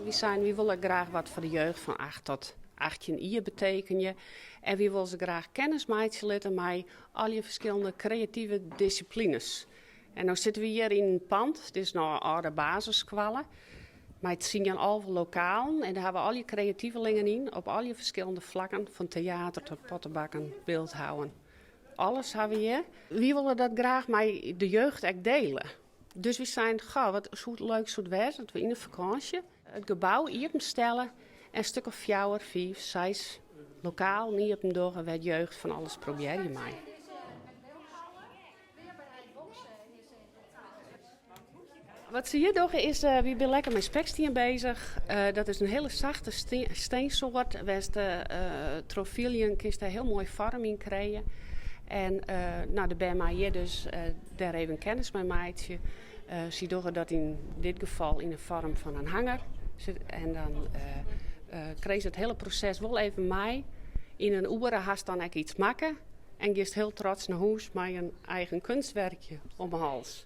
Wy seinen, wy wolle graach wat foar de jeugd fan 8 tot 18 jier betekenje. En wy wolle se graach kennis meitsje litte mei al ferskillende kreative dissiplines. En no sitte wy hjir yn in pand, dit is no in âlde basisskoalle, mei 10, 11 lokalen. En dêr hawwe we al dy kreativelingen yn, op al dy ferskillende flakken, fan teäter tot pottebakken, byldhouwen. Alles hawwe we hjir. Wy wolle dat graach mei de jeugd ek diele. Dus wy seinen, goh, wat soe it leuk soe it wêze dat we yn de fakânsje it gebou iepenstelle en in stik of fjouwer, fiif, seis lokalen iepen dogge wêr't jeugd fan alles probearje mei. Wat se hjir dogge is, wy binne lekker mei spekstien bezich. Dat is in hiele sachte stiensoart wêr'tst troch fyljen kinst dêr hiel moai foarm yn krije. En no, de bern meie hjir dus dêr even kennis mei meitsje. Sy dogge dat yn dit gefal yn de foarm fan in hanger. En dan krije se it hiele proses wol even mei. Yn in oere hast dan ek iets makke en giest hiel trots nei hûs mei in eigen kunstwerkje om 'e hals.